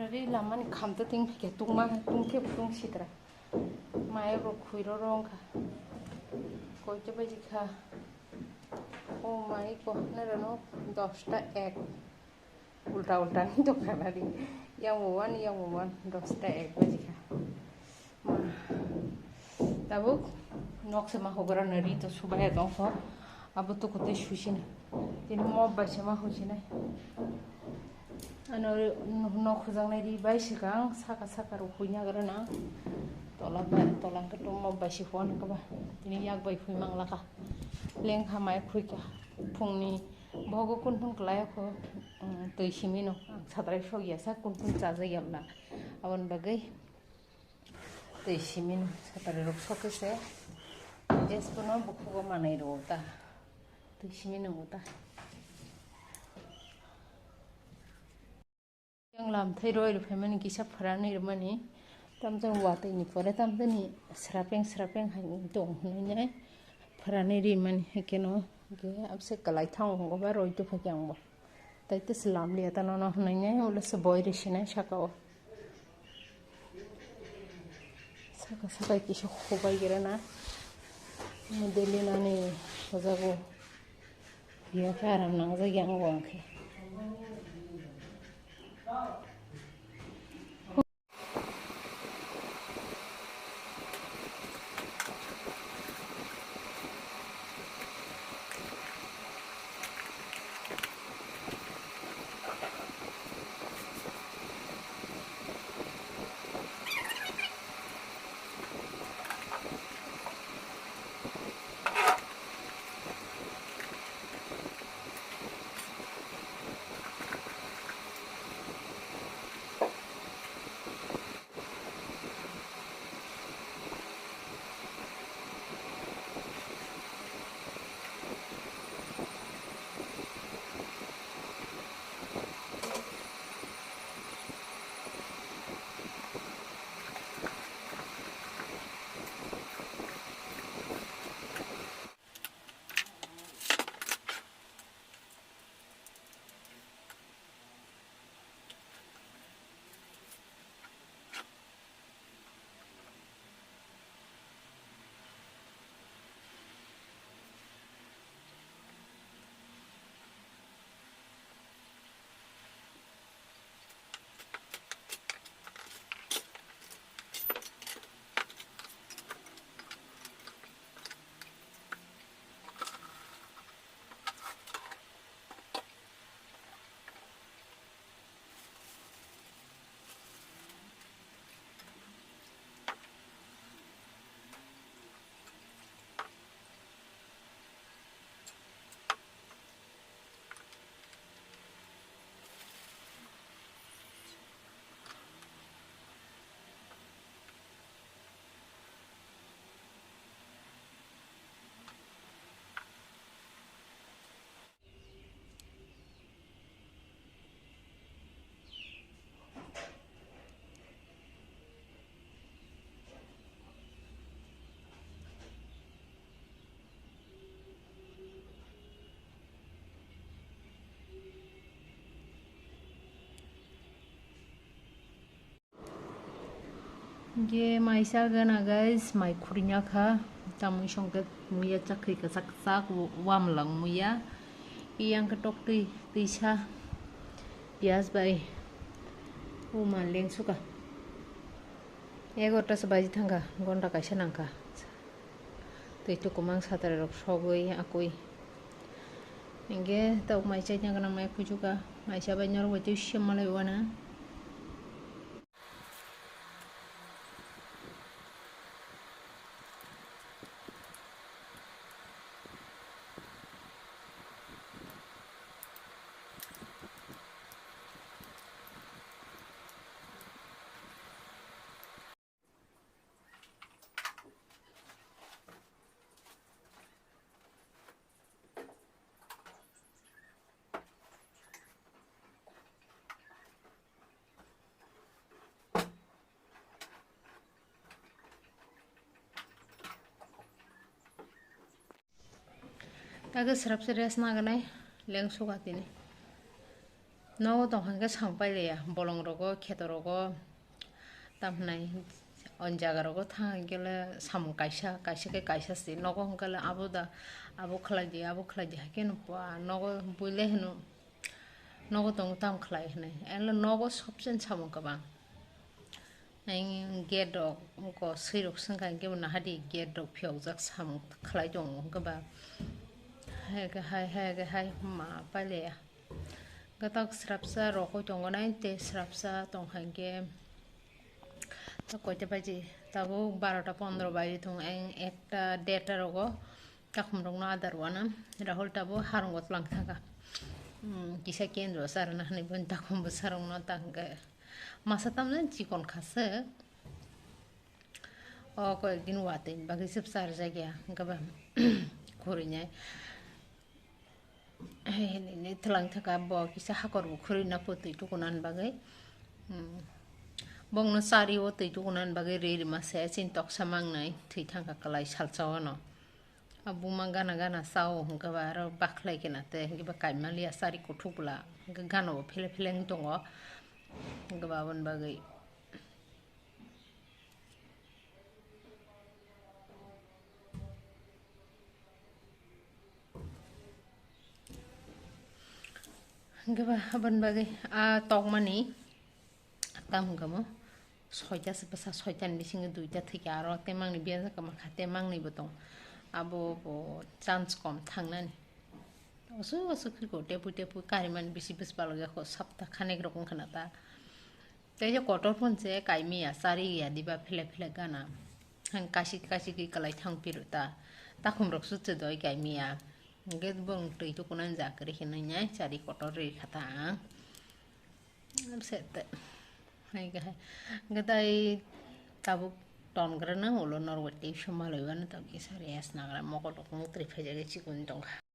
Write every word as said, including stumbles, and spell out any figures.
Ri lamani khamto ting phikhe tungma tungkhe tung sitra. Mai rok khui ro rong kha. Koito baji kha. O mai ko nero no dosta ek. Ulta ulta ni to khana ri. Yang wan yang wan dosta ek baji kha. Ma. Tabuk nok se ma hogora na ri to subaya tong kho. Abo to kote suisina. Tini mob bai se ma huisina. Ano nok hujaknai ri bai swkang saka saka rok huina gra na. Tola bai tola hwnkhe to mob bai se huan kha ba. Tini yak bai hui mang laka. Leng kha mai khui kha. Phungni bogo kun kun klai kho. Twi simi no ang sadrai sok ya sa kun kun chajak ya bla. Aboni bagwi. Tei simi no satari rok sokhe se gas bono bukhugo manwi rwo ta. Tei simi no ta. Yang lam thai roi rw phaimani kisa pharanwi rwmani. Tamjani watwi ni pore tamjani srapeng srapeng hai tong hwnwi nai pharanwi rimani hai kheno hwnkhe abse kwlai thango hwngo ba roi tongkha khe ang bo. Tai tei se lam liya ta nono hwnwi nai ulo se boi ri sinai saka o. Saka saka kisa khobai gira na. Modeli nani sajago. Biya khe aram nangjak yang bo ang khe. Hingke mai chagana guys, mai khurina kha, tamoni songke muya chakri kasak kasak wamlang muya, yang ketok twi twisa piyaj bai uma lengsuka, egarota se baji thangkha, gonta kaisa nangkha. Twi tukumang satrai rok sogwi akwi. Hingke tok mai chaina gana mai kuchuka mai chabai norok bai twi sema lai wana. Tago srapsa rest naganai lengsuka tini. Nogo tong hwnkhe samung pailaiya, bolongrogo, khetorogo, tamhinai o jagarogo thang hwnkhe le samung kaisa, kaisa khe kaisa se. Nogo hwnkhe le abo da, abo khlai di, abo khlai di, haikhe no ba nogo buile hwno, nogo tongo tamo khlai hwnwi. Ele nogo sobsen samung kwbang. Ang gate rok, oko swi rok swngkha, hwnkhe bo nahadi gate rok phiyokjak samung khlai tongo, hwnkhe ba hai, hai, hai, hai ma pailaiya. Gatak srapsa rokoi tongo nai, tei srapsa tongkha hwnkhe ta koita baji, tabuk barota pondro baji tongo, ang ekta derta rogo takhum rokno adar wana. Rahul tabuk harungo twlang thangkha. Hmm, kisa kendro charwna hwnwi boni takhum bwsarokno ta hwnkhe masa tamjani chikon khaswk. O koyekdin watwi bagwi se bwsarjakya, hwnkhe ba khurui nai. Hai hinwi twlang thaka bo kisa hakor bo khurui na pho twi tukunani bagwi. Hmm. Bongno chari o twi tukunani bagwi ri rima se chini toksa mangnai thwi thangkha kwlai salsa o no. A buma gana gana sao hwnkhe ba aro bakhlai khe na te hwnkhe ba kaimaliya chari kuthuk bwla hwnkhe gana bo phele phele wng tongo hwnkhe ba aboni bagwi. Hwnkhe ba aboni bagwi a tokmani tam hwnkhe mo soita se bwsa, soitani bisingo duita thwikha, aro temangni biyajak kwma kha, temangni bo tong, abo bo chance kom thangnani. Aswk aswk khe ko tepui tepui karimani bisi bwsbalok ya kho, sapta khanek rok wngkha na ta. Tei je kotor phone se kaimiya, chari ya diba phele phele gana. Ang kasi kasi ki kalai thang piru ta. Takhum rok sut se doi kaimiya. Hwnkhe bong twi tukunani jakri hinwi nai chari kotor ri kha ta ang. Sete. Hai khe hai. Hwnkhe tai tabuk tongrana ulo norwai tei somaloi wano tong kisa rest nagra mokol rok muktrwi phaijak chikon tongkha.